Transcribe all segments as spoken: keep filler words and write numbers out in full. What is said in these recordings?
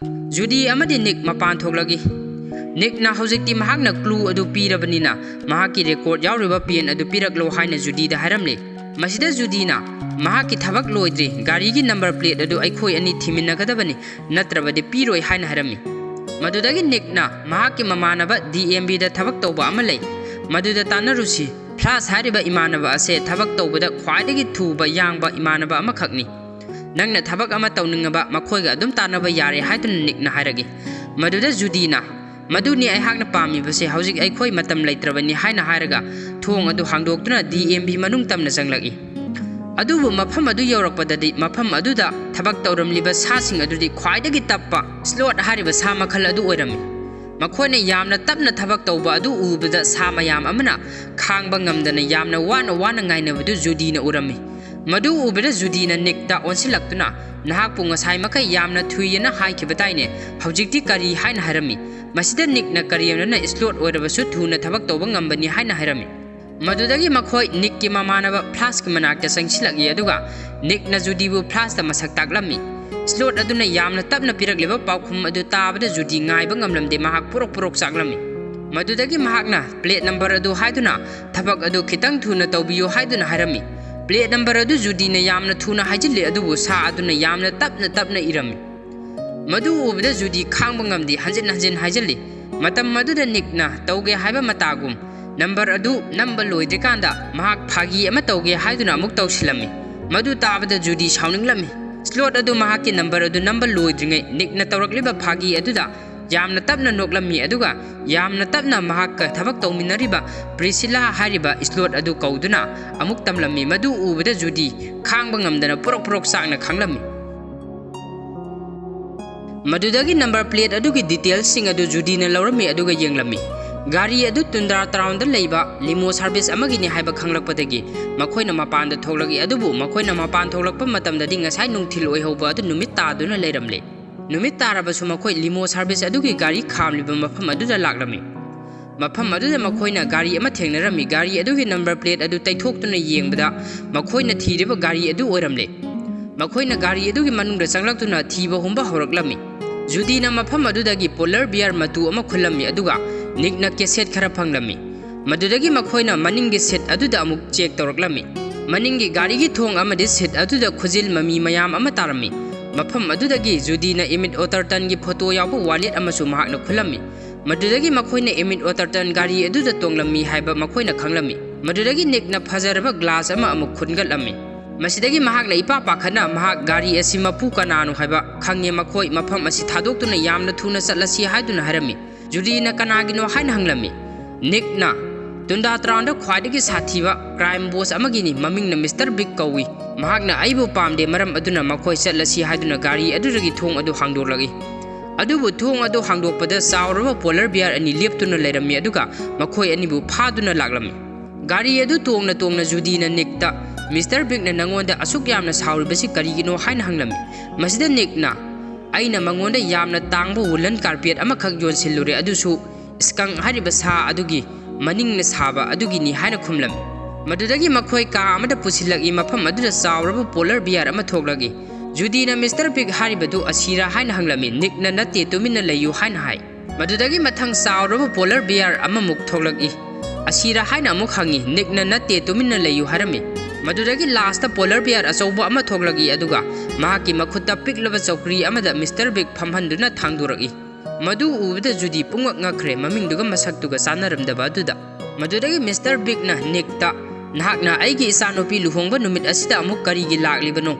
ꯖꯨꯗꯤ ꯑꯃꯗꯤ ꯅꯤꯛ ꯃꯄꯥꯟ ꯊꯣꯛꯂꯛꯏ꯫ ꯅꯤꯛꯅ ꯍꯧꯖꯤꯛꯇꯤ ꯃꯍꯥꯛꯅ clue ꯑꯗꯨ ꯄꯤꯔꯕꯅꯤꯅ ꯃꯍꯥꯛꯀꯤ record ꯌꯥꯎꯔꯤꯕ pen ꯑꯗꯨ ꯄꯤꯔꯛꯂꯣ ꯍꯥꯏꯅ ꯖꯨꯗꯤꯗ ꯍꯥꯏꯔꯝꯂꯤ꯫ ꯃꯁꯤꯗ ꯖꯨꯗꯤꯅ, "ꯃꯍꯥꯛꯀꯤ ꯊꯕꯛ ꯂꯣꯏꯗ꯭ꯔꯤ, ꯒꯥꯔꯤꯒꯤ number plate ꯑꯗꯨ ꯑꯩꯈꯣꯏ ꯑꯅꯤ ꯊꯤꯃꯤꯟꯅꯒꯗꯕꯅꯤ, ꯅꯠꯇ꯭ꯔꯕꯗꯤ ꯄꯤꯔꯣꯏ" ꯍꯥꯏꯅ ꯍꯥꯏꯔꯝꯃꯤ꯫ ꯃꯗꯨꯗꯒꯤ ꯅꯤꯛꯅ ꯃꯍꯥꯛꯀꯤ ꯃꯃꯥꯟꯅꯕ D M Vꯗ ꯊꯕꯛ ꯇꯧꯕ ꯑꯃ ꯂꯩ, ꯃꯗꯨꯗ ꯇꯥꯟꯅꯔꯨꯁꯤ꯫ ꯐ꯭ꯂꯥꯁ ꯍꯥꯏꯔꯤꯕ ꯏꯃꯥꯟꯅꯕ ꯑꯁꯦ ꯊꯕꯛ ꯇꯧꯕꯗ ꯈ꯭ꯋꯥꯏꯗꯒꯤ ꯊꯨꯕ ꯌꯥꯡꯕ ꯏꯃꯥꯟꯅꯕ ꯑꯃꯈꯛꯅꯤ꯫ ꯅꯪꯅ ꯊꯕꯛ ꯑꯃ ꯇꯧꯅꯤꯡꯉꯕ ꯃꯈꯣꯏꯒ ꯑꯗꯨꯝ ꯇꯥꯟꯅꯕ ꯌꯥꯔꯦ ꯍꯥꯏꯗꯨꯅ ꯅꯤꯛꯅ ꯍꯥꯏꯔꯛꯏ꯫ ꯃꯗꯨꯗ ꯖꯨꯗꯤꯅ, "ꯃꯗꯨꯅꯤ ꯑꯩꯍꯥꯛꯅ ꯄꯥꯝꯃꯤꯕꯁꯦ, ꯍꯧꯖꯤꯛ ꯑꯩꯈꯣꯏ ꯃꯇꯝ ꯂꯩꯇ꯭ꯔꯕꯅꯤ" ꯍꯥꯏꯅ ꯍꯥꯏꯔꯒ ꯊꯣꯡ ꯑꯗꯨ ꯍꯥꯡꯗꯣꯛꯇꯨꯅ D M V ꯃꯅꯨꯡ ꯇꯝꯅ ꯆꯪꯂꯛꯏ꯫ ꯑꯗꯨꯕꯨ ꯃꯐꯝ ꯑꯗꯨ ꯌꯧꯔꯛꯄꯗꯗꯤ ꯃꯐꯝ ꯑꯗꯨꯗ ꯊꯕꯛ ꯇꯧꯔꯝꯂꯤꯕ ꯁꯥꯁꯤꯡ ꯑꯗꯨꯗꯤ ꯈ꯭ꯋꯥꯏꯗꯒꯤ ꯇꯞꯄ ꯁ꯭ꯂꯣꯠ ꯍꯥꯏꯔꯤꯕ ꯁꯥ ꯃꯈꯜ ꯑꯗꯨ ꯑꯣꯏꯔꯝꯃꯤ꯫ ꯃꯈꯣꯏꯅ ꯌꯥꯝꯅ ꯇꯞꯅ ꯊꯕꯛ ꯇꯧꯕ ꯑꯗꯨ ꯎꯕꯗ ꯁꯥ ꯃꯌꯥꯝ ꯑꯃꯅ ꯈꯥꯡꯕ ꯉꯝꯗꯅ ꯌꯥꯝꯅ ꯋꯥꯅ ꯋꯥꯅ ꯉꯥꯏꯅꯕꯗꯨ ꯖꯨꯗꯤꯅ ꯎꯔꯝꯃꯤ꯫ ꯃꯗꯨ ꯎꯕꯗ ꯖꯨꯗꯤꯅ ꯅꯤꯛꯇ ꯑꯣꯟꯁꯤꯜꯂꯛꯇꯨꯅ, "ꯅꯍꯥꯛꯄꯨ ꯉꯁꯥꯏ ꯃꯈꯩ ꯌꯥꯝꯅ ꯊꯨꯏꯌꯦꯅ ꯍꯥꯏꯈꯤꯕꯗꯥꯏꯅꯦ, ꯍꯧꯖꯤꯛꯇꯤ ꯀꯔꯤ?" ꯍꯥꯏꯅ ꯍꯥꯏꯔꯝꯃꯤ꯫ ꯃꯁꯤꯗ ꯅꯤꯛꯅ ꯀꯔꯦꯝꯅꯅ ꯁ꯭ꯂꯣꯠ ꯑꯣꯏꯔꯕꯁꯨ ꯊꯨꯅ ꯊꯕꯛ ꯇꯧꯕ ꯉꯝꯕꯅꯤ ꯍꯥꯏꯅ ꯍꯥꯏꯔꯝꯃꯤ꯫ ꯃꯗꯨꯗꯒꯤ ꯃꯈꯣꯏ ꯅꯤꯛꯀꯤ ꯃꯃꯥꯟꯅꯕ ꯐ꯭ꯂꯥꯁꯀꯤ ꯃꯅꯥꯛꯇ ꯆꯪꯁꯤꯜꯂꯛꯏ, ꯑꯗꯨꯒ ꯅꯤꯛꯅ ꯖꯨꯗꯤꯕꯨ ꯐ꯭ꯂꯥꯁꯇ ꯃꯁꯛ ꯇꯥꯛꯂꯝꯃꯤ꯫ ꯁ꯭ꯂꯣꯠ ꯑꯗꯨꯅ ꯌꯥꯝꯅ ꯇꯞꯅ ꯄꯤꯔꯛꯂꯤꯕ ꯄꯥꯎꯈꯨꯝ ꯑꯗꯨ ꯇꯥꯕꯗ ꯖꯨꯗꯤ ꯉꯥꯏꯕ ꯉꯝꯂꯝꯗꯦ, ꯃꯍꯥꯛ ꯄꯨꯔꯣꯛ ꯄꯨꯔꯣꯛ ꯆꯥꯛꯂꯝꯃꯤ꯫ ꯃꯗꯨꯗꯒꯤ ꯃꯍꯥꯛꯅ plate number ꯑꯗꯨ ꯍꯥꯏꯗꯨꯅ ꯊꯕꯛ ꯑꯗꯨ ꯈꯤꯇꯪ ꯊꯨꯅ ꯇꯧꯕꯤꯌꯨ ꯍꯥꯏꯗꯨꯅ ꯍꯥꯏꯔꯝꯃꯤ꯫ Plate number ꯑꯗꯨ ꯖꯨꯗꯤꯅ ꯌꯥꯝꯅ ꯊꯨꯅ ꯍꯥꯏꯖꯤꯜꯂꯤ, ꯑꯗꯨꯕꯨ ꯁꯥ ꯑꯗꯨꯅ ꯌꯥꯝꯅ ꯇꯞꯅ ꯇꯞꯅ ꯏꯔꯝꯃꯤ꯫ ꯃꯗꯨ ꯎꯕꯗ ꯖꯨꯗꯤ ꯈꯥꯡꯕ ꯉꯝꯗꯦ, ꯍꯟꯖꯤꯟ ꯍꯟꯖꯤꯟ ꯍꯥꯏꯖꯤꯜꯂꯤ꯫ ꯃꯇꯝ ꯑꯗꯨꯗ ꯅꯤꯛꯅ ꯇꯧꯒꯦ ꯍꯥꯏꯕ ꯃꯇꯥꯒꯨꯝ number ꯑꯗꯨ ꯅꯝꯕ ꯂꯣꯏꯗ꯭ꯔꯤꯀꯥꯟꯗ ꯃꯍꯥꯛ ꯐꯥꯒꯤ ꯑꯃ ꯇꯧꯒꯦ ꯍꯥꯏꯗꯨꯅ ꯑꯃꯨꯛ ꯇꯧꯁꯤꯜꯂꯝꯃꯤ꯫ ꯃꯗꯨ ꯇꯥꯕꯗ ꯖꯨꯗꯤ ꯁꯥꯎꯅꯤꯡꯂꯝꯃꯤ꯫ ꯁ꯭ꯂꯣꯠ ꯑꯗꯨ ꯃꯍꯥꯛꯀꯤ number ꯑꯗꯨ ꯅꯝꯕ ꯂꯣꯏꯗ꯭ꯔꯤꯉꯩ ꯅꯤꯛꯅ ꯇꯧꯔꯛꯂꯤꯕ ꯐꯥꯒꯤ ꯑꯗꯨꯗ ꯌꯥꯝꯅ ꯇꯞꯅ ꯅꯣꯛꯂꯝꯃꯤ, ꯑꯗꯨꯒ ꯌꯥꯝꯅ ꯇꯞꯅ ꯃꯍꯥꯛꯀ ꯊꯕꯛ ꯇꯧꯃꯤꯟꯅꯔꯤꯕ ꯄ꯭ꯔꯤꯁꯤꯂꯥ ꯍꯥꯏꯔꯤꯕ ꯁ꯭ꯂꯣꯠ ꯑꯗꯨ ꯀꯧꯗꯨꯅ ꯑꯃꯨꯛ ꯇꯝꯂꯝꯃꯤ꯫ ꯃꯗꯨ ꯎꯕꯗ ꯖꯨꯗꯤ ꯈꯥꯡꯕ ꯉꯝꯗꯅ ꯄꯨꯔꯣꯛ ꯄꯨꯔꯣꯛ ꯆꯥꯛꯅ ꯈꯥꯡꯂꯝꯃꯤ꯫ ꯃꯗꯨꯗꯒꯤ number plate ꯑꯗꯨꯒꯤ detailsꯁꯤꯡ ꯑꯗꯨ ꯖꯨꯗꯤꯅ ꯂꯧꯔꯝꯃꯤ, ꯑꯗꯨꯒ ꯌꯦꯡꯂꯝꯃꯤ꯫ ꯒꯥꯔꯤ ꯑꯗꯨ ꯇꯨꯟꯗ꯭ꯔꯥ ꯇꯥꯎꯟꯗ ꯂꯩꯕ ꯂꯤꯃꯣ service ꯑꯃꯒꯤꯅꯤ ꯍꯥꯏꯕ ꯈꯪꯂꯛꯄꯗꯒꯤ ꯃꯈꯣꯏꯅ ꯃꯄꯥꯟꯗ ꯊꯣꯛꯂꯛꯏ, ꯑꯗꯨꯕꯨ ꯃꯈꯣꯏꯅ ꯃꯄꯥꯟ ꯊꯣꯛꯂꯛꯄ ꯃꯇꯝꯗꯗꯤ ꯉꯁꯥꯏ ꯅꯨꯡꯊꯤꯜ ꯑꯣꯏꯍꯧꯕ ꯑꯗꯨ ꯅꯨꯃꯤꯠ ꯇꯥꯗꯨꯅ ꯂꯩꯔꯝꯂꯦ꯫ ꯅꯨꯃꯤꯠ ꯇꯥꯔꯕꯁꯨ ꯃꯈꯣꯏ ꯂꯤꯃꯣ service ꯑꯗꯨꯒꯤ ꯒꯥꯔꯤ ꯈꯥꯝꯂꯤꯕ ꯃꯐꯝ ꯑꯗꯨꯗ ꯂꯥꯛꯂꯝꯃꯤ꯫ ꯃꯐꯝ ꯑꯗꯨꯗ ꯃꯈꯣꯏꯅ ꯒꯥꯔꯤ ꯑꯃ ꯊꯦꯡꯅꯔꯝꯃꯤ꯫ ꯒꯥꯔꯤ ꯑꯗꯨꯒꯤ number plate ꯑꯗꯨ ꯇꯩꯊꯣꯛꯇꯨꯅ ꯌꯦꯡꯕꯗ ꯃꯈꯣꯏꯅ ꯊꯤꯔꯤꯕ ꯒꯥꯔꯤ ꯑꯗꯨ ꯑꯣꯏꯔꯝꯂꯦ꯫ ꯃꯈꯣꯏꯅ ꯒꯥꯔꯤ ꯑꯗꯨꯒꯤ ꯃꯅꯨꯡꯗ ꯆꯪꯂꯛꯇꯨꯅ ꯊꯤꯕ ꯍꯨꯝꯕ ꯍꯧꯔꯛꯂꯝꯃꯤ꯫ ꯖꯨꯗꯤꯅ ꯃꯐꯝ ꯑꯗꯨꯗꯒꯤ polar bear ꯃꯇꯨ ꯑꯃ ꯈꯨꯜꯂꯝꯃꯤ, ꯑꯗꯨꯒ ꯅꯤꯛꯅ cassette ꯈꯔ ꯐꯪꯂꯝꯃꯤ꯫ ꯃꯗꯨꯗꯒꯤ ꯃꯈꯣꯏꯅ ꯃꯅꯤꯡꯒꯤ seat ꯑꯗꯨꯗ ꯑꯃꯨꯛ check ꯇꯧꯔꯛꯂꯝꯃꯤ꯫ ꯃꯅꯤꯡꯒꯤ ꯒꯥꯔꯤꯒꯤ ꯊꯣꯡ ꯑꯃꯗꯤ seat ꯑꯗꯨꯗ ꯈꯨꯖꯤꯜ ꯃꯃꯤ ꯃꯌꯥꯝ ꯑꯃ ꯇꯥꯔꯝꯃꯤ꯫ ꯃꯐꯝ ꯑꯗꯨꯗꯒꯤ ꯖꯨꯗꯤꯅ Emmett Ottertonꯒꯤ photo ꯌꯥꯎꯕ wallet ꯑꯃꯁꯨ ꯃꯍꯥꯛꯅ ꯈꯨꯜꯂꯝꯃꯤ꯫ ꯃꯗꯨꯗꯒꯤ ꯃꯈꯣꯏꯅ Emmett Otterton ꯒꯥꯔꯤ ꯑꯗꯨꯗ ꯇꯣꯡꯂꯝꯃꯤ ꯍꯥꯏꯕ ꯃꯈꯣꯏꯅ ꯈꯪꯂꯝꯃꯤ꯫ ꯃꯗꯨꯗꯒꯤ ꯅꯤꯛꯅ ꯐꯖꯔꯕ glass ꯑꯃ ꯑꯃꯨꯛ ꯈꯨꯟꯒꯠꯂꯝꯃꯤ꯫ ꯃꯁꯤꯗꯒꯤ ꯃꯍꯥꯛꯅ ꯏꯄꯥ ꯄꯥꯈꯠꯅ ꯃꯍꯥꯛ ꯒꯥꯔꯤ ꯑꯁꯤ ꯃꯄꯨ ꯀꯅꯥꯅꯣ ꯍꯥꯏꯕ ꯈꯪꯉꯦ, ꯃꯈꯣꯏ ꯃꯐꯝ ꯑꯁꯤ ꯊꯥꯗꯣꯛꯇꯨꯅ ꯌꯥꯝꯅ ꯊꯨꯅ ꯆꯠꯂꯁꯤ ꯍꯥꯏꯗꯨꯅ ꯍꯥꯏꯔꯝꯃꯤ꯫ ꯖꯨꯗꯤꯅ ꯀꯅꯥꯒꯤꯅꯣ ꯍꯥꯏꯅ ꯍꯪꯂꯝꯃꯤ꯫ ꯅꯤꯛꯅ Tundra Townꯗ ꯈ꯭ꯋꯥꯏꯗꯒꯤ ꯁꯥꯊꯤꯕ crime boss ꯑꯃꯒꯤꯅꯤ, ꯃꯃꯤꯡꯅ Mister Big ꯀꯧꯏ꯫ ꯃꯍꯥꯛꯅ ꯑꯩꯕꯨ ꯄꯥꯝꯗꯦ, ꯃꯔꯝ ꯑꯗꯨꯅ ꯃꯈꯣꯏ ꯆꯠꯂꯁꯤ ꯍꯥꯏꯗꯨꯅ ꯒꯥꯔꯤ ꯑꯗꯨꯗꯒꯤ ꯊꯣꯡ ꯑꯗꯨ ꯍꯥꯡꯗꯣꯛꯂꯛꯏ꯫ ꯑꯗꯨꯕꯨ ꯊꯣꯡ ꯑꯗꯨ ꯍꯥꯡꯗꯣꯛꯄꯗ ꯆꯥꯎꯔꯕ polar bear ꯑꯅꯤ ꯂꯦꯞꯇꯨꯅ ꯂꯩꯔꯝꯃꯤ, ꯑꯗꯨꯒ ꯃꯈꯣꯏ ꯑꯅꯤꯕꯨ ꯐꯥꯗꯨꯅ ꯂꯥꯛꯂꯝꯃꯤ꯫ ꯒꯥꯔꯤ ꯑꯗꯨ ꯇꯣꯡꯅ ꯇꯣꯡꯅ ꯖꯨꯗꯤꯅ ꯅꯤꯛꯇ, "Mister Bigꯅ ꯅꯉꯣꯟꯗ ꯑꯁꯨꯛ ꯌꯥꯝꯅ ꯁꯥꯎꯔꯤꯕꯁꯤ ꯀꯔꯤꯒꯤꯅꯣ?" ꯍꯥꯏꯅ ꯍꯪꯂꯝꯃꯤ꯫ ꯃꯁꯤꯗ ꯅꯤꯛꯅ, "ꯑꯩꯅ ꯃꯉꯣꯟꯗ ꯌꯥꯝꯅ ꯇꯥꯡꯕ woolen carpet ꯑꯃꯈꯛ ꯌꯣꯟꯁꯤꯜꯂꯨꯔꯦ, ꯑꯗꯨꯁꯨ skunk ꯍꯥꯏꯔꯤꯕ ꯁꯥ ꯑꯗꯨꯒꯤ ꯃꯅꯤꯡꯅ ꯁꯥꯕ ꯑꯗꯨꯒꯤꯅꯤ" ꯍꯥꯏꯅ ꯈꯨꯝꯂꯝꯃꯤ꯫ ꯃꯗꯨꯗꯒꯤ ꯃꯈꯣꯏ ꯀꯥ ꯑꯃꯗ ꯄꯨꯁꯤꯜꯂꯛꯏ, ꯃꯐꯝ ꯑꯗꯨꯗ ꯆꯥꯎꯔꯕ polar bear ꯑꯃ ꯊꯣꯛꯂꯛꯏ꯫ ꯖꯨꯗꯤꯅ Mister Big ꯍꯥꯏꯔꯤꯕꯗꯨ ꯑꯁꯤꯔꯥ ꯍꯥꯏꯅ ꯍꯪꯂꯝꯃꯤ꯫ ꯅꯤꯛꯅ "ꯅꯠꯇꯦ, ꯇꯨꯃꯤꯟꯅ ꯂꯩꯌꯨ" ꯍꯥꯏꯅ ꯍꯥꯏ꯫ ꯃꯗꯨꯗꯒꯤ ꯃꯊꯪ ꯆꯥꯎꯔꯕ polar bear ꯑꯃꯃꯨꯛ ꯊꯣꯛꯂꯛꯏ꯫ "ꯑꯁꯤꯔꯥ?" ꯍꯥꯏꯅ ꯑꯃꯨꯛ ꯍꯪꯉꯤ꯫ ꯅꯤꯛꯅ "ꯅꯠꯇꯦ, ꯇꯨꯃꯤꯟꯅ ꯂꯩꯌꯨ" ꯍꯥꯏꯔꯝꯃꯤ꯫ ꯃꯗꯨꯗꯒꯤ lastꯇ polar bear ꯑꯆꯧꯕ ꯑꯃ ꯊꯣꯛꯂꯛꯏ, ꯑꯗꯨꯒ ꯃꯍꯥꯛꯀꯤ ꯃꯈꯨꯠꯇ ꯄꯤꯛꯂꯕ ꯆꯧꯀ꯭ꯔꯤ ꯑꯃꯗ Mister Big ꯐꯝꯍꯟꯗꯨꯅ ꯊꯥꯡꯗꯣꯔꯛꯏ꯫ ꯃꯗꯨ ꯎꯕꯗ ꯖꯨꯗꯤ ꯄꯨꯡꯉꯛ ꯉꯛꯈ꯭ꯔꯦ, ꯃꯃꯤꯡꯗꯨꯒ ꯃꯁꯛꯇꯨꯒ ꯆꯥꯟꯅꯔꯝꯗꯕ ꯑꯗꯨꯗ꯫ ꯃꯗꯨꯗꯒꯤ Mister Bigꯅ ꯅꯤꯛꯇ, "ꯅꯍꯥꯛꯅ ꯑꯩꯒꯤ ꯏꯆꯥꯅꯨꯄꯤ ꯂꯨꯍꯣꯡꯕ ꯅꯨꯃꯤꯠ ꯑꯁꯤꯗ ꯑꯃꯨꯛ ꯀꯔꯤꯒꯤ ꯂꯥꯛꯂꯤꯕꯅꯣ?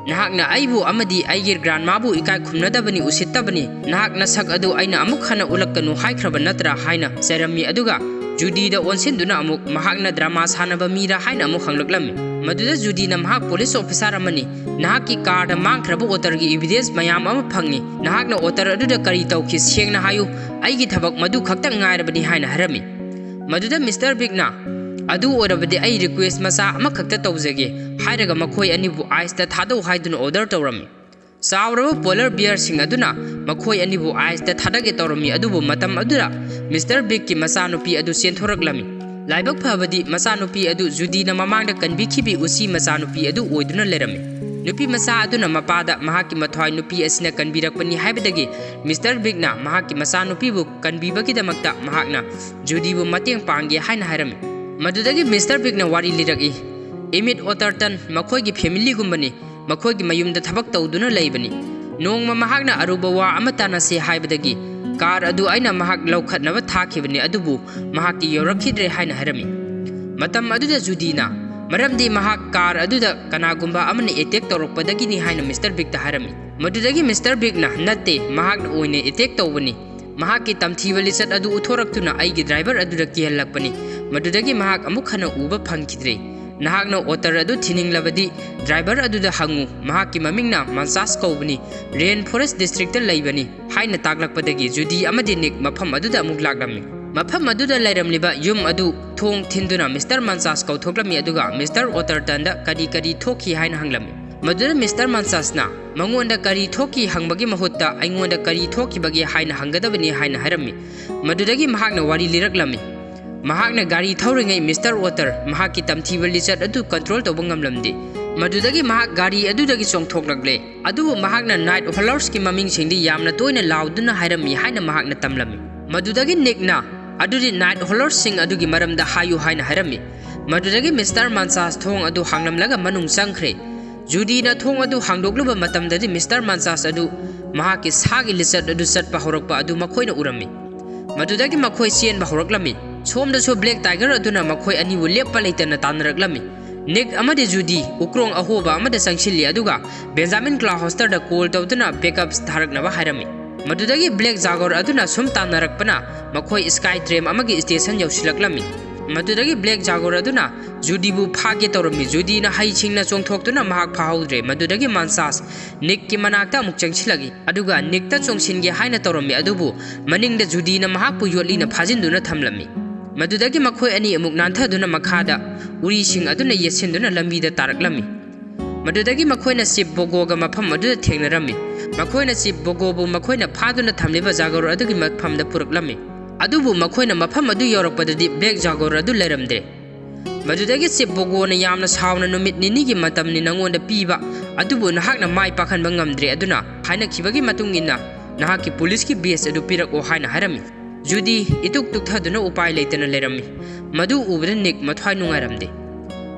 ꯅꯍꯥꯛꯅ ꯑꯩꯕꯨ ꯑꯃꯗꯤ ꯑꯩꯒꯤ grandmaꯕꯨ ꯏꯀꯥꯏ ꯈꯨꯝꯅꯗꯕꯅꯤ, ꯎꯁꯤꯠꯇꯕꯅꯤ꯫ ꯅꯍꯥꯛ ꯅꯁꯛ ꯑꯗꯨ ꯑꯩꯅ ꯑꯃꯨꯛ ꯍꯟꯅ ꯎꯠꯂꯛꯀꯅꯨ ꯍꯥꯏꯈ꯭ꯔꯕ ꯅꯠꯇ꯭ꯔꯥ?" ꯍꯥꯏꯅ ꯆꯩꯔꯝꯃꯤ, ꯑꯗꯨꯒ ꯖꯨꯗꯤꯗ ꯑꯣꯟꯁꯤꯟꯗꯨꯅ ꯑꯃꯨꯛ ꯃꯍꯥꯛꯅ drama ꯁꯥꯟꯅꯕ ꯃꯤꯔꯥ ꯍꯥꯏꯅ ꯑꯃꯨꯛ ꯍꯪꯂꯛꯂꯝꯃꯤ꯫ ꯃꯗꯨꯗ ꯖꯨꯗꯤꯅ, "ꯃꯍꯥꯛ police officer ꯑꯃꯅꯤ꯫ ꯅꯍꯥꯛꯀꯤ carꯗ ꯃꯥꯡꯈ꯭ꯔꯕ otterꯒꯤ evidence ꯃꯌꯥꯝ ꯑꯃ ꯐꯪꯉꯤ꯫ ꯅꯍꯥꯛꯅ otter ꯑꯗꯨꯗ ꯀꯔꯤ ꯇꯧꯈꯤ? ꯁꯦꯡꯅ ꯍꯥꯏꯌꯨ꯫ ꯑꯩꯒꯤ ꯊꯕꯛ ꯃꯗꯨ ꯈꯛꯇꯪ ꯉꯥꯏꯔꯕꯅꯤ" ꯍꯥꯏꯅ ꯍꯥꯏꯔꯝꯃꯤ꯫ ꯃꯗꯨꯗ Mister Bigꯅ, "ꯑꯗꯨ ꯑꯣꯏꯔꯕꯗꯤ ꯑꯩ request ꯃꯆꯥ ꯑꯃꯈꯛꯇ ꯇꯧꯖꯒꯦ" ꯍꯥꯏꯔꯒ ꯃꯈꯣꯏ ꯑꯅꯤꯕꯨ iceꯇ ꯊꯥꯗꯧ ꯍꯥꯏꯗꯨꯅ order ꯇꯧꯔꯝꯃꯤ꯫ ꯆꯥꯎꯔꯕ polar bearꯁꯤꯡ ꯑꯗꯨꯅ ꯃꯈꯣꯏ ꯑꯅꯤꯕꯨ iceꯇ ꯊꯥꯗꯒꯦ ꯇꯧꯔꯝꯃꯤ, ꯑꯗꯨꯕꯨ ꯃꯇꯝ ꯑꯗꯨꯗ Mister Bigꯀꯤ ꯃꯆꯥꯅꯨꯄꯤ ꯑꯗꯨ ꯆꯦꯟꯊꯣꯔꯛꯂꯝꯃꯤ꯫ ꯂꯥꯏꯕꯛ ꯐꯕꯗꯤ ꯃꯆꯥꯅꯨꯄꯤ ꯑꯗꯨ ꯖꯨꯗꯤꯅ ꯃꯃꯥꯡꯗ ꯀꯟꯕꯤꯈꯤꯕꯤ ꯎꯆꯤ ꯃꯆꯥꯅꯨꯄꯤ ꯑꯗꯨ ꯑꯣꯏꯗꯨꯅ ꯂꯩꯔꯝꯃꯤ꯫ ꯅꯨꯄꯤ ꯃꯆꯥ ꯑꯗꯨꯅ ꯃꯄꯥꯗ ꯃꯍꯥꯛꯀꯤ ꯃꯊ꯭ꯋꯥꯏ ꯅꯨꯄꯤ ꯑꯁꯤꯅ ꯀꯟꯕꯤꯔꯛꯄꯅꯤ ꯍꯥꯏꯕꯗꯒꯤ ꯃꯤꯁꯇꯔ ꯕꯤꯛꯅ ꯃꯍꯥꯛꯀꯤ ꯃꯆꯥꯅꯨꯄꯤꯕꯨ ꯀꯟꯕꯤꯕꯒꯤꯗꯃꯛꯇ ꯃꯍꯥꯛꯅ ꯖꯨꯗꯤꯕꯨ ꯃꯇꯦꯡ ꯄꯥꯡꯒꯦ ꯍꯥꯏꯅ ꯍꯥꯏꯔꯝꯃꯤ꯫ ꯃꯗꯨꯗꯒꯤ ꯃꯤꯁꯇꯔ ꯕꯤꯛꯅ ꯋꯥꯔꯤ ꯂꯤꯔꯛꯏ, "ꯏꯃꯤꯠ ꯑꯣꯇꯔꯇꯟ ꯃꯈꯣꯏꯒꯤ ꯐꯦꯃꯤꯂꯤꯒꯨꯝꯕꯅꯤ꯫ ꯃꯈꯣꯏꯒꯤ ꯃꯌꯨꯝꯗ ꯊꯕꯛ ꯇꯧꯗꯨꯅ ꯂꯩꯕꯅꯤ꯫ ꯅꯣꯡꯃ ꯃꯍꯥꯛꯅ ꯑꯔꯨꯕ ꯋꯥ ꯑꯃ ꯇꯥꯟꯅꯁꯤ ꯍꯥꯏꯕꯗꯒꯤ ꯀꯥꯔ ꯑꯗꯨ ꯑꯩꯅ ꯃꯍꯥꯛ ꯂꯧꯈꯠꯅꯕ ꯊꯥꯈꯤꯕꯅꯤ, ꯑꯗꯨꯕꯨ ꯃꯍꯥꯛꯇꯤ ꯌꯧꯔꯛꯈꯤꯗ꯭ꯔꯦ" ꯍꯥꯏꯅ ꯍꯥꯏꯔꯝꯃꯤ꯫ ꯃꯇꯝ ꯑꯗꯨꯗ ꯖꯨꯗꯤꯅ, "ꯃꯔꯝꯗꯤ ꯃꯍꯥꯛ ꯀꯥꯔ ꯑꯗꯨꯗ ꯀꯅꯥꯒꯨꯝꯕ ꯑꯃꯅ ꯑꯦꯇꯦꯛ ꯇꯧꯔꯛꯄꯗꯒꯤꯅꯤ" ꯍꯥꯏꯅ ꯃꯤꯁꯇꯔ ꯕꯤꯛꯇ ꯍꯥꯏꯔꯝꯃꯤ꯫ ꯃꯗꯨꯗꯒꯤ ꯃꯤꯁꯇꯔ ꯕꯤꯛꯅ, "ꯅꯠꯇꯦ, ꯃꯍꯥꯛꯅ ꯑꯣꯏꯅ ꯑꯦꯇꯦꯛ ꯇꯧꯕꯅꯤ꯫ ꯃꯍꯥꯛꯀꯤ ꯇꯝꯊꯤꯕ ꯂꯤꯆꯠ ꯑꯗꯨ ꯎꯠꯊꯣꯔꯛꯇꯨꯅ ꯑꯩꯒꯤ ꯗ꯭ꯔꯥꯏꯚꯔ ꯑꯗꯨꯗ ꯀꯤꯍꯜꯂꯛꯄꯅꯤ꯫ ꯃꯗꯨꯗꯒꯤ ꯃꯍꯥꯛ ꯑꯃꯨꯛ ꯍꯟꯅ ꯎꯕ ꯐꯪꯈꯤꯗ꯭ꯔꯦ꯫ ꯅꯍꯥꯛꯅ ꯑꯣꯇꯔ ꯑꯗꯨ ꯊꯤꯅꯤꯡꯂꯕꯗꯤ ꯗ꯭ꯔꯥꯏꯚꯔ ꯑꯗꯨꯗ ꯍꯪꯉꯨ꯫ ꯃꯍꯥꯛꯀꯤ ꯃꯃꯤꯡꯅ ꯃꯟꯆꯥꯁ ꯀꯧꯕꯅꯤ꯫ ꯔꯦꯟ ꯐꯣꯔꯦꯁ ꯗꯤꯁꯇ꯭ꯔꯤꯛꯇ ꯂꯩꯕꯅꯤ" ꯍꯥꯏꯅ ꯇꯥꯛꯂꯛꯄꯗꯒꯤ ꯖꯨꯗꯤ ꯑꯃꯗꯤ ꯅꯤꯛ ꯃꯐꯝ ꯑꯗꯨꯗ ꯑꯃꯨꯛ ꯂꯥꯛꯂꯝꯃꯤ꯫ ꯃꯐꯝ ꯑꯗꯨꯗ ꯂꯩꯔꯝꯂꯤꯕ ꯌꯨꯝ ꯑꯗꯨ ꯊꯣꯡ ꯊꯤꯟꯗꯨꯅ ꯃꯤꯁꯇꯔ ꯃꯟꯆꯥꯁ ꯀꯧꯊꯣꯛꯂꯝꯃꯤ, ꯑꯗꯨꯒ ꯃꯤꯁꯇꯔ ꯑꯣꯇꯔꯇꯟꯗ ꯀꯔꯤ ꯀꯔꯤ ꯊꯣꯛꯈꯤ ꯍꯥꯏꯅ ꯍꯪꯂꯝꯃꯤ꯫ ꯃꯗꯨꯗ ꯃꯤꯁꯇꯔ ꯃꯟꯆꯥꯁꯅ ꯃꯉꯣꯟꯗ ꯀꯔꯤ ꯊꯣꯛꯈꯤ ꯍꯪꯕꯒꯤ ꯃꯍꯨꯠꯇ ꯑꯩꯉꯣꯟꯗ ꯀꯔꯤ ꯊꯣꯛꯈꯤꯕꯒꯦ ꯍꯥꯏꯅ ꯍꯪꯒꯗꯕꯅꯤ ꯍꯥꯏꯅ ꯍꯥꯏꯔꯝꯃꯤ꯫ ꯃꯗꯨꯗꯒꯤ ꯃꯍꯥꯛꯅ ꯋꯥꯔꯤ ꯂꯤꯔꯛꯂꯝꯃꯤ꯫ ꯃꯍꯥꯛꯅ ꯒꯥꯔꯤ ꯊꯧꯔꯤꯉꯩ ꯃꯤꯁꯇꯔ ꯑꯣꯇꯔ ꯃꯍꯥꯛꯀꯤ ꯇꯝꯊꯤꯕ ꯂꯤꯆꯠ ꯑꯗꯨ ꯀꯟꯇ꯭ꯔꯣꯜ ꯇꯧꯕ ꯉꯝꯂꯝꯗꯦ꯫ ꯃꯗꯨꯗꯒꯤ ꯃꯍꯥꯛ ꯒꯥꯔꯤ ꯑꯗꯨꯗꯒꯤ ꯆꯣꯡꯊꯣꯛꯂꯛꯂꯦ꯫ ꯑꯗꯨꯕꯨ ꯃꯍꯥꯛꯅ ꯅꯥꯏꯠ ꯍꯣꯂꯔꯁꯀꯤ ꯃꯃꯤꯡꯁꯤꯡꯗꯤ ꯌꯥꯝꯅ ꯇꯣꯏꯅ ꯂꯥꯎꯗꯨꯅ ꯍꯥꯏꯔꯝꯃꯤ ꯍꯥꯏꯅ ꯃꯍꯥꯛꯅ ꯇꯝꯂꯝꯃꯤ꯫ ꯃꯗꯨꯗꯒꯤ ꯅꯤꯛꯅ, "ꯑꯗꯨꯗꯤ ꯅꯥꯏꯠ ꯍꯣꯂꯔꯁꯁꯤꯡ ꯑꯗꯨꯒꯤ ꯃꯔꯝꯗ ꯍꯥꯏꯌꯨ" ꯍꯥꯏꯅ ꯍꯥꯏꯔꯝꯃꯤ꯫ ꯃꯗꯨꯗꯒꯤ ꯃꯤꯁꯇꯔ ꯃꯟꯆꯥꯁ ꯊꯣꯡ ꯑꯗꯨ ꯍꯥꯡꯂꯝꯂꯒ ꯃꯅꯨꯡ ꯆꯪꯈ꯭ꯔꯦ꯫ ꯖꯨꯗꯤꯅ ꯊꯣꯡ ꯑꯗꯨ ꯍꯥꯡꯗꯣꯛꯂꯨꯕ ꯃꯇꯝꯗꯗꯤ ꯃꯤꯁꯇꯔ ꯃꯟꯆꯥꯁ ꯑꯗꯨ ꯃꯍꯥꯛꯀꯤ ꯁꯥꯒꯤ ꯂꯤꯆꯠ ꯑꯗꯨ ꯆꯠꯄ ꯍꯧꯔꯛꯄ ꯑꯗꯨ ꯃꯈꯣꯏꯅ ꯎꯔꯝꯃꯤ꯫ ꯃꯗꯨꯗꯒꯤ ꯃꯈꯣꯏ ꯆꯦꯟꯕ ꯍꯧꯔꯛꯂꯝꯃꯤ꯫ ꯁꯣꯝꯗꯁꯨ ꯕ꯭ꯂꯦꯛ ꯇꯥꯏꯒꯔ ꯑꯗꯨꯅ ꯃꯈꯣꯏ ꯑꯅꯤꯕꯨ ꯂꯦꯞꯄ ꯂꯩꯇꯅ ꯇꯥꯟꯅꯔꯛꯂꯝꯃꯤ꯫ ꯅꯤꯛ ꯑꯃꯗꯤ ꯖꯨꯗꯤ ꯎꯀ꯭ꯔꯣꯡ ꯑꯍꯣꯕ ꯑꯃꯗ ꯆꯪꯁꯤꯜꯂꯤ, ꯑꯗꯨꯒ ꯕꯦꯟꯖꯥꯃꯤꯟ ꯀ꯭ꯂꯥꯍꯣꯁꯇꯔꯗ ꯀꯣꯜ ꯇꯧꯗꯨꯅ ꯕꯦꯛꯑꯞ ꯊꯥꯔꯛꯅꯕ ꯍꯥꯏꯔꯝꯃꯤ꯫ ꯃꯗꯨꯗꯒꯤ ꯕ꯭ꯂꯦꯛ ꯖꯥꯒꯣꯔ ꯑꯗꯨꯅ ꯁꯨꯝ ꯇꯥꯟꯅꯔꯛꯄꯅ ꯃꯈꯣꯏ ꯁ꯭ꯀꯥꯏ ꯇ꯭ꯔꯦꯝ ꯑꯃꯒꯤ ꯁ꯭ꯇꯦꯁꯟ ꯌꯧꯁꯤꯜꯂꯛꯂꯝꯃꯤ꯫ ꯃꯗꯨꯗꯒꯤ ꯕ꯭ꯂꯦꯛ ꯖꯥꯒꯣꯔ ꯑꯗꯨꯅ ꯖꯨꯗꯤꯕꯨ ꯐꯥꯒꯦ ꯇꯧꯔꯝꯃꯤ꯫ ꯖꯨꯗꯤꯅ ꯍꯩꯁꯤꯡꯅ ꯆꯣꯡꯊꯣꯛꯇꯨꯅ ꯃꯍꯥꯛ ꯐꯥꯍꯧꯗ꯭ꯔꯦ꯫ ꯃꯗꯨꯗꯒꯤ ꯃꯟꯆꯥꯁ ꯅꯤꯛꯀꯤ ꯃꯅꯥꯛꯇ ꯑꯃꯨꯛ ꯆꯪꯁꯤꯜꯂꯛꯏ, ꯑꯗꯨꯒ ꯅꯤꯛꯇ ꯆꯣꯡꯁꯤꯟꯒꯦ ꯍꯥꯏꯅ ꯇꯧꯔꯝꯃꯤ, ꯑꯗꯨꯕꯨ ꯃꯅꯤꯡꯗ ꯖꯨꯗꯤꯅ ꯃꯍꯥꯛꯄꯨ ꯌꯣꯠꯂꯤꯅ ꯐꯥꯖꯤꯟꯗꯨꯅ ꯊꯝꯂꯝꯃꯤ꯫ ꯃꯗꯨꯗꯒꯤ ꯃꯈꯣꯏ ꯑꯅꯤ ꯑꯃꯨꯛ ꯅꯥꯟꯊꯗꯨꯅ ꯃꯈꯥꯗ ꯎꯔꯤꯁꯤꯡ ꯑꯗꯨꯅ ꯌꯦꯠꯁꯤꯟꯗꯨꯅ ꯂꯝꯕꯤꯗ ꯇꯥꯔꯛꯂꯝꯃꯤ꯫ ꯃꯗꯨꯗꯒꯤ ꯃꯈꯣꯏꯅ ꯆꯤꯞ ꯕꯣꯒꯣꯒ ꯃꯐꯝ ꯑꯗꯨꯗ ꯊꯦꯡꯅꯔꯝꯃꯤ꯫ ꯃꯈꯣꯏꯅ ꯆꯤꯞ ꯕꯣꯒꯣꯕꯨ ꯃꯈꯣꯏꯅ ꯐꯥꯗꯨꯅ ꯊꯝꯂꯤꯕ ꯖꯥꯒꯣꯔ ꯑꯗꯨꯒꯤ ꯃꯐꯝꯗ ꯄꯨꯔꯛꯂꯝꯃꯤ꯫ ꯑꯗꯨꯕꯨ ꯃꯈꯣꯏꯅ ꯃꯐꯝ ꯑꯗꯨ ꯌꯧꯔꯛꯄꯗꯗꯤ ꯕ꯭ꯂꯦꯛ ꯖꯥꯒꯣꯔ ꯑꯗꯨ ꯂꯩꯔꯝꯗ꯭ꯔꯦ꯫ ꯃꯗꯨꯗꯒꯤ ꯆꯤꯞ ꯕꯣꯒꯣꯅ ꯌꯥꯝꯅ ꯁꯥꯎꯅ, "ꯅꯨꯃꯤꯠ ꯅꯤꯅꯤꯒꯤ ꯃꯇꯝꯅꯤ ꯅꯉꯣꯟꯗ ꯄꯤꯕ, ꯑꯗꯨꯕꯨ ꯅꯍꯥꯛꯅ ꯃꯥꯏ ꯄꯥꯛꯍꯟꯕ ꯉꯝꯗ꯭ꯔꯦ, ꯑꯗꯨꯅ ꯍꯥꯏꯅꯈꯤꯕꯒꯤ ꯃꯇꯨꯡ ꯏꯟꯅ ꯅꯍꯥꯛꯀꯤ ꯄꯨꯂꯤꯁꯀꯤ ꯕꯦꯖ ꯑꯗꯨ ꯄꯤꯔꯛꯑꯣ" ꯍꯥꯏꯅ ꯍꯥꯏꯔꯝꯃꯤ꯫ ꯖꯨꯗꯤ ꯏꯇꯨꯛ ꯇꯨꯛꯊꯗꯨꯅ ꯎꯄꯥꯏ ꯂꯩꯇꯅ ꯂꯩꯔꯝꯃꯤ꯫ ꯃꯗꯨ ꯎꯕꯗ ꯅꯤꯛ ꯃꯊ꯭ꯋꯥꯏ ꯅꯨꯡꯉꯥꯏꯔꯝꯗꯦ꯫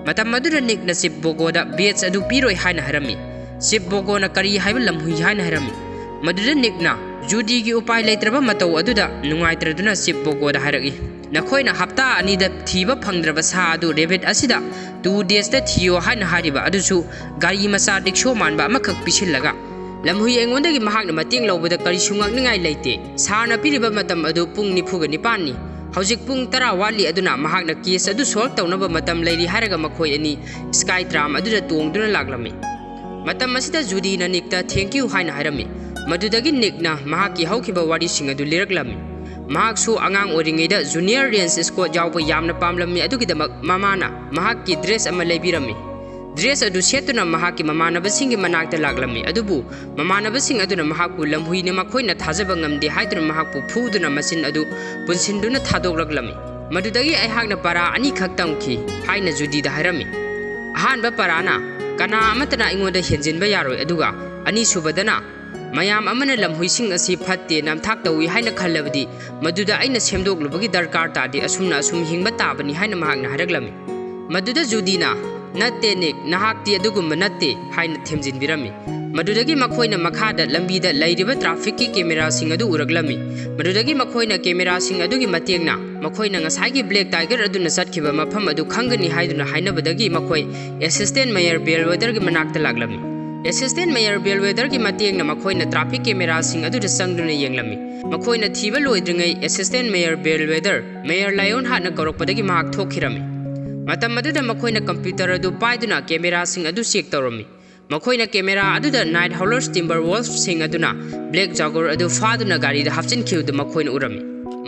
ꯃꯇꯝ ꯑꯗꯨꯗ ꯅꯤꯛꯅ ꯆꯤꯞ ꯕꯣꯒꯣꯗ ꯕꯦꯖ ꯑꯗꯨ ꯄꯤꯔꯣꯏ ꯍꯥꯏꯅ ꯍꯥꯏꯔꯝꯃꯤ꯫ ꯆꯤꯞ ꯕꯣꯒꯣꯅ ꯀꯔꯤ ꯍꯥꯏꯕ ꯂꯝꯍꯨꯏ ꯍꯥꯏꯅ ꯍꯥꯏꯔꯝꯃꯤ꯫ ꯃꯗꯨꯗ ꯅꯤꯛꯅ ꯖꯨꯗꯤꯒꯤ ꯎꯄꯥꯏ ꯂꯩꯇ꯭ꯔꯕ ꯃꯇꯧ ꯑꯗꯨꯗ ꯅꯨꯡꯉꯥꯏꯇ꯭ꯔꯗꯨꯅ ꯆꯤꯞ ꯕꯣꯒꯣꯗ ꯍꯥꯏꯔꯛꯏ, "ꯅꯈꯣꯏꯅ ꯍꯞꯇꯥ ꯑꯅꯤꯗ ꯊꯤꯕ ꯐꯪꯗ꯭ꯔꯕ ꯁꯥ ꯑꯗꯨ ꯔꯦꯕꯤꯠ ꯑꯁꯤꯗ ꯇꯨ ꯗꯦꯖꯇ ꯊꯤꯌꯣ ꯍꯥꯏꯅ ꯍꯥꯏꯔꯤꯕ ꯑꯗꯨꯁꯨ ꯒꯥꯔꯤ ꯃꯆꯥ ꯔꯤꯛꯁꯣ ꯃꯥꯟꯕ ꯑꯃꯈꯛ ꯄꯤꯁꯤꯜꯂꯒ, ꯂꯝꯍꯨꯏ ꯑꯩꯉꯣꯟꯗꯒꯤ ꯃꯍꯥꯛꯅ ꯃꯇꯦꯡ ꯂꯧꯕꯗ ꯀꯔꯤꯁꯨ ꯉꯛꯅꯤꯡꯉꯥꯏ ꯂꯩꯇꯦ꯫ ꯁꯥꯔꯅ ꯄꯤꯔꯤꯕ ꯃꯇꯝ ꯑꯗꯨ ꯄꯨꯡ ꯅꯤꯐꯨꯒ ꯅꯤꯄꯥꯟꯅꯤ꯫ ꯍꯧꯖꯤꯛ ꯄꯨꯡ ꯇꯔꯥ ꯋꯥꯠꯂꯤ, ꯑꯗꯨꯅ ꯃꯍꯥꯛꯅ ꯀꯦꯁ ꯑꯗꯨ ꯁꯣꯜꯕ ꯇꯧꯅꯕ ꯃꯇꯝ ꯂꯩꯔꯤ" ꯍꯥꯏꯔꯒ ꯃꯈꯣꯏ ꯑꯅꯤ ꯁ꯭ꯀꯥꯏ ꯇ꯭ꯔꯥꯝ ꯑꯗꯨꯗ ꯇꯣꯡꯗꯨꯅ ꯂꯥꯛꯂꯝꯃꯤ꯫ ꯃꯇꯝ ꯑꯁꯤꯗ ꯖꯨꯗꯤꯅ ꯅꯤꯛꯇ "Thank you" ꯍꯥꯏꯅ ꯍꯥꯏꯔꯝꯃꯤ꯫ ꯃꯗꯨꯗꯒꯤ ꯅꯤꯛꯅ ꯃꯍꯥꯛꯀꯤ ꯍꯧꯈꯤꯕ ꯋꯥꯔꯤꯁꯤꯡ ꯑꯗꯨ ꯂꯤꯔꯛꯂꯝꯃꯤ꯫ ꯃꯍꯥꯛꯁꯨ ꯑꯉꯥꯡ ꯑꯣꯏꯔꯤꯉꯩꯗ ꯖꯨꯅꯤꯌꯔ ꯔꯦꯟꯖ ꯁ꯭ꯀ꯭ꯋꯥꯗ ꯌꯥꯎꯕ ꯌꯥꯝꯅ ꯄꯥꯝꯂꯝꯃꯤ, ꯑꯗꯨꯒꯤꯗꯃꯛ ꯃꯃꯥꯅ ꯃꯍꯥꯛꯀꯤ ꯗ꯭ꯔꯦꯁ ꯑꯃ ꯂꯩꯕꯤꯔꯝꯃꯤ꯫ ꯗ꯭ꯔꯦꯁ ꯑꯗꯨ ꯁꯦꯠꯇꯨꯅ ꯃꯍꯥꯛꯀꯤ ꯃꯃꯥꯟꯅꯕꯁꯤꯡꯒꯤ ꯃꯅꯥꯛꯇ ꯂꯥꯛꯂꯝꯃꯤ, ꯑꯗꯨꯕꯨ ꯃꯃꯥꯟꯅꯕꯁꯤꯡ ꯑꯗꯨꯅ ꯃꯍꯥꯛꯄꯨ ꯂꯝꯍꯨꯏꯅ ꯃꯈꯣꯏꯅ ꯊꯥꯖꯕ ꯉꯝꯗꯦ ꯍꯥꯏꯗꯨꯅ ꯃꯍꯥꯛꯄꯨ ꯐꯨꯗꯨꯅ ꯃꯆꯤꯟ ꯑꯗꯨ ꯄꯨꯟꯁꯤꯟꯗꯨꯅ ꯊꯥꯗꯣꯛꯂꯛꯂꯝꯃꯤ꯫ ꯃꯗꯨꯗꯒꯤ ꯑꯩꯍꯥꯛꯅ ꯄꯔꯥ ꯑꯅꯤꯈꯛ ꯇꯝꯈꯤ ꯍꯥꯏꯅ ꯖꯨꯗꯤꯗ ꯍꯥꯏꯔꯝꯃꯤ꯫ ꯑꯍꯥꯟꯕ ꯄꯔꯥꯅ, "ꯀꯅꯥ ꯑꯃꯠꯇꯅ ꯑꯩꯉꯣꯟꯗ ꯍꯦꯟꯖꯤꯟꯕ ꯌꯥꯔꯣꯏ"꯫ ꯑꯗꯨꯒ ꯑꯅꯤꯁꯨꯕꯗꯅ, "ꯃꯌꯥꯝ ꯑꯃꯅ ꯂꯝꯍꯨꯏꯁꯤꯡ ꯑꯁꯤ ꯐꯠꯇꯦ, ꯅꯝꯊꯥꯛ ꯇꯧꯏ ꯍꯥꯏꯅ ꯈꯜꯂꯕꯗꯤ ꯃꯗꯨꯗ ꯑꯩꯅ ꯁꯦꯝꯗꯣꯛꯂꯨꯕꯒꯤ ꯗꯔꯀꯥꯔ ꯇꯥꯗꯦ, ꯑꯁꯨꯝꯅ ꯑꯁꯨꯝ ꯍꯤꯡꯕ ꯇꯥꯕꯅꯤ" ꯍꯥꯏꯅ ꯃꯍꯥꯛꯅ ꯍꯥꯏꯔꯛꯂꯝꯃꯤ꯫ ꯃꯗꯨꯗ ꯖꯨꯗꯤꯅ, "ꯅꯠꯇꯦ ꯅꯤꯛ, ꯅꯍꯥꯛꯇꯤ ꯑꯗꯨꯒꯨꯝꯕ ꯅꯠꯇꯦ" ꯍꯥꯏꯅ ꯊꯦꯝꯖꯤꯟꯕꯤꯔꯝꯃꯤ꯫ ꯃꯗꯨꯗꯒꯤ ꯃꯈꯣꯏꯅ ꯃꯈꯥꯗ ꯂꯝꯕꯤꯗ ꯂꯩꯔꯤꯕ ꯇ꯭ꯔꯥꯐꯤꯛꯀꯤ ꯀꯦꯃꯦꯔꯥꯁꯤꯡ ꯑꯗꯨ ꯎꯔꯛꯂꯝꯃꯤ꯫ ꯃꯗꯨꯗꯒꯤ ꯃꯈꯣꯏꯅ ꯀꯦꯃꯦꯔꯥꯁꯤꯡ ꯑꯗꯨꯒꯤ ꯃꯇꯦꯡꯅ ꯃꯈꯣꯏꯅ ꯉꯁꯥꯏꯒꯤ ꯕ꯭ꯂꯦꯛ ꯇꯥꯏꯒꯔ ꯑꯗꯨꯅ ꯆꯠꯈꯤꯕ ꯃꯐꯝ ꯑꯗꯨ ꯈꯪꯒꯅꯤ ꯍꯥꯏꯗꯨꯅ ꯍꯥꯏꯅꯕꯗꯒꯤ ꯃꯈꯣꯏ ꯑꯦꯁꯤꯁꯇꯦꯟ ꯃꯦꯌꯔ ꯕꯦꯜꯋꯦꯗꯔꯒꯤ ꯃꯅꯥꯛꯇ ꯂꯥꯛꯂꯝꯃꯤ꯫ ꯑꯦꯁꯤꯁꯇꯦꯟ ꯃꯦꯌꯔ ꯕꯦꯜꯋꯦꯗꯔꯒꯤ ꯃꯇꯦꯡꯅ ꯃꯈꯣꯏꯅ ꯇ꯭ꯔꯥꯐꯤꯛ ꯀꯦꯃꯦꯔꯥꯁꯤꯡ ꯑꯗꯨꯗ ꯆꯪꯗꯨꯅ ꯌꯦꯡꯂꯝꯃꯤ꯫ ꯃꯈꯣꯏꯅ ꯊꯤꯕ ꯂꯣꯏꯗ꯭ꯔꯤꯉꯩ ꯑꯦꯁꯤꯁꯇꯦꯟ ꯃꯦꯌꯔ ꯕꯦꯜꯋꯦꯗꯔ ꯃꯦꯌꯔ ꯂꯥꯏꯑꯣꯟ ꯍꯥꯠꯅ ꯀꯧꯔꯛꯄꯗꯒꯤ ꯃꯍꯥꯛ ꯊꯣꯛꯈꯤꯔꯝꯃꯤ꯫ ꯃꯇꯝ ꯑꯗꯨꯗ ꯃꯈꯣꯏꯅ ꯀꯝꯄ꯭ꯌꯨꯇꯔ ꯑꯗꯨ ꯄꯥꯏꯗꯨꯅ ꯀꯦꯃꯦꯔꯥꯁꯤꯡ ꯑꯗꯨ ꯆꯦꯛ ꯇꯧꯔꯝꯃꯤ꯫ ꯃꯈꯣꯏꯅ ꯀꯦꯃꯦꯔꯥ ꯑꯗꯨꯗ ꯅꯥꯏꯠ ꯍꯥꯎꯂꯔꯁ ꯇꯤꯝꯕꯔ ꯋꯣꯜꯐꯁꯤꯡ ꯑꯗꯨꯅ ꯕ꯭ꯂꯦꯛ ꯖꯥꯒꯣꯔ ꯑꯗꯨ ꯐꯥꯗꯨꯅ ꯒꯥꯔꯤꯗ ꯍꯥꯞꯆꯤꯟꯈꯤꯕꯗꯨ ꯃꯈꯣꯏꯅ ꯎꯔꯝꯃꯤ꯫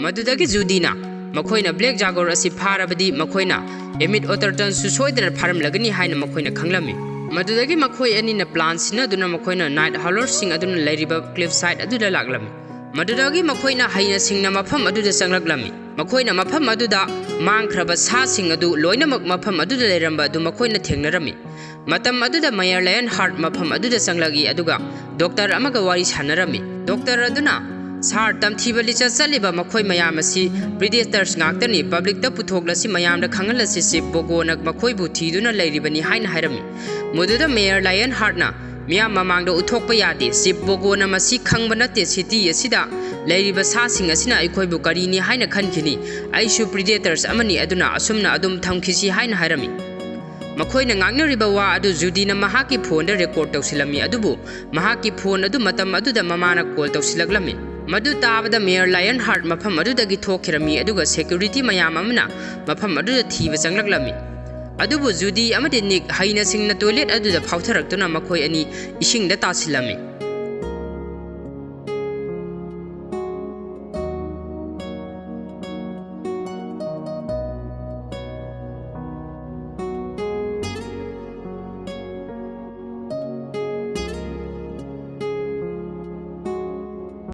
ꯃꯗꯨꯗꯒꯤ ꯖꯨꯗꯤꯅ ꯃꯈꯣꯏꯅ ꯕ꯭ꯂꯦꯛ ꯖꯥꯒꯣꯔ ꯑꯁꯤ ꯐꯥꯔꯕꯗꯤ ꯃꯈꯣꯏꯅ ꯑꯦꯃꯤꯠ ꯑꯣꯇꯔꯇꯟꯁꯨ ꯁꯣꯏꯗꯅ ꯐꯥꯔꯝꯂꯒꯅꯤ ꯍꯥꯏꯅ ꯃꯈꯣꯏꯅ ꯈꯪꯂꯝꯃꯤ꯫ ꯃꯗꯨꯗꯒꯤ ꯃꯈꯣꯏ ꯑꯅꯤꯅ ꯄ꯭ꯂꯥꯟ ꯁꯤꯟꯅꯗꯨꯅ ꯃꯈꯣꯏꯅ ꯅꯥꯏꯠ ꯍꯥꯎꯂꯔꯁꯤꯡ ꯑꯗꯨꯅ ꯂꯩꯔꯤꯕ ꯀ꯭ꯂꯤꯐ ꯁꯥꯏꯠ ꯑꯗꯨꯗ ꯂꯥꯛꯂꯝꯃꯤ꯫ ꯃꯗꯨꯗꯒꯤ ꯃꯈꯣꯏꯅ ꯍꯩꯅ ꯁꯤꯡꯅ ꯃꯐꯝ ꯑꯗꯨꯗ ꯆꯪꯂꯛꯂꯝꯃꯤ꯫ ꯃꯈꯣꯏꯅ ꯃꯐꯝ ꯑꯗꯨꯗ ꯃꯥꯡꯈ꯭ꯔꯕ ꯁꯥꯁꯤꯡ ꯑꯗꯨ ꯂꯣꯏꯅꯃꯛ ꯃꯐꯝ ꯑꯗꯨꯗ ꯂꯩꯔꯝꯕ ꯑꯗꯨ ꯃꯈꯣꯏꯅ ꯊꯦꯡꯅꯔꯝꯃꯤ꯫ ꯃꯇꯝ ꯑꯗꯨꯗ Mayor Lionheart ꯃꯐꯝ ꯑꯗꯨꯗ ꯆꯪꯂꯛꯏ, ꯑꯗꯨꯒ ꯗꯣꯛꯇꯔ ꯑꯃꯒ ꯋꯥꯔꯤ ꯁꯥꯟꯅꯔꯝꯃꯤ꯫ ꯗꯣꯛꯇꯔ ꯑꯗꯨꯅ, "Sir, ꯇꯝꯊꯤꯕ ꯂꯤꯆꯠ ꯆꯠꯂꯤꯕ ꯃꯈꯣꯏ ꯃꯌꯥꯝ ꯑꯁꯤ predators ꯉꯥꯛꯇꯅꯤ꯫ Publicꯇ ꯄꯨꯊꯣꯛꯂꯁꯤ, ꯃꯌꯥꯝꯗ ꯈꯪꯍꯜꯂꯁꯤ꯫ Chief Bogoꯅ ꯃꯈꯣꯏꯕꯨ ꯊꯤꯗꯨꯅ ꯂꯩꯔꯤꯕꯅꯤ" ꯍꯥꯏꯅ ꯍꯥꯏꯔꯝꯃꯤ꯫ ꯃꯗꯨꯗ Mayor Lionheartꯅ, "ꯃꯤꯌꯥꯝ ꯃꯃꯥꯡꯗ ꯎꯠꯊꯣꯛꯄ ꯌꯥꯗꯦ꯫ Chief Bogoꯅ ꯃꯁꯤ ꯈꯪꯕ ꯅꯠꯇꯦ꯫ City ꯑꯁꯤꯗ ꯂꯩꯔꯤꯕ ꯁꯥꯁꯤꯡ ꯑꯁꯤꯅ ꯑꯩꯈꯣꯏꯕꯨ ꯀꯔꯤꯅꯤ ꯍꯥꯏꯅ ꯈꯟꯈꯤꯅꯤ? ꯑꯩꯁꯨ predators ꯑꯃꯅꯤ, ꯑꯗꯨꯅ ꯑꯁꯨꯝꯅ ꯑꯗꯨꯝ ꯊꯝꯈꯤꯁꯤ" ꯍꯥꯏꯅ ꯍꯥꯏꯔꯝꯃꯤ꯫ ꯃꯈꯣꯏꯅ ꯉꯥꯡꯅꯔꯤꯕ ꯋꯥ ꯑꯗꯨ Judyꯅ ꯃꯍꯥꯛꯀꯤ phoneꯗ record ꯇꯧꯁꯤꯜꯂꯝꯃꯤ, ꯑꯗꯨꯕꯨ ꯃꯍꯥꯛꯀꯤ phone ꯑꯗꯨ ꯃꯇꯝ ꯑꯗꯨꯗ ꯃꯃꯥꯅ call ꯇꯧꯁꯤꯜꯂꯛꯂꯝꯃꯤ꯫ ꯃꯗꯨ ꯇꯥꯕꯗ Mayor Lionheart ꯃꯐꯝ ꯑꯗꯨꯗꯒꯤ ꯊꯣꯛꯈꯤꯔꯝꯃꯤ, ꯑꯗꯨꯒ security ꯃꯌꯥꯝ ꯑꯃꯅ ꯃꯐꯝ ꯑꯗꯨꯗ ꯊꯤꯕ ꯆꯪꯂꯛꯂꯝꯃꯤ꯫ ꯑꯗꯨꯕꯨ Judy ꯑꯃꯗꯤ Nick ꯍꯩꯅ ꯁꯤꯡꯅ toilet ꯑꯗꯨꯗ ꯐꯥꯎꯊꯔꯛꯇꯨꯅ ꯃꯈꯣꯏ ꯑꯅꯤ ꯏꯁꯤꯡꯗ ꯇꯥꯁꯤꯜꯂꯝꯃꯤ꯫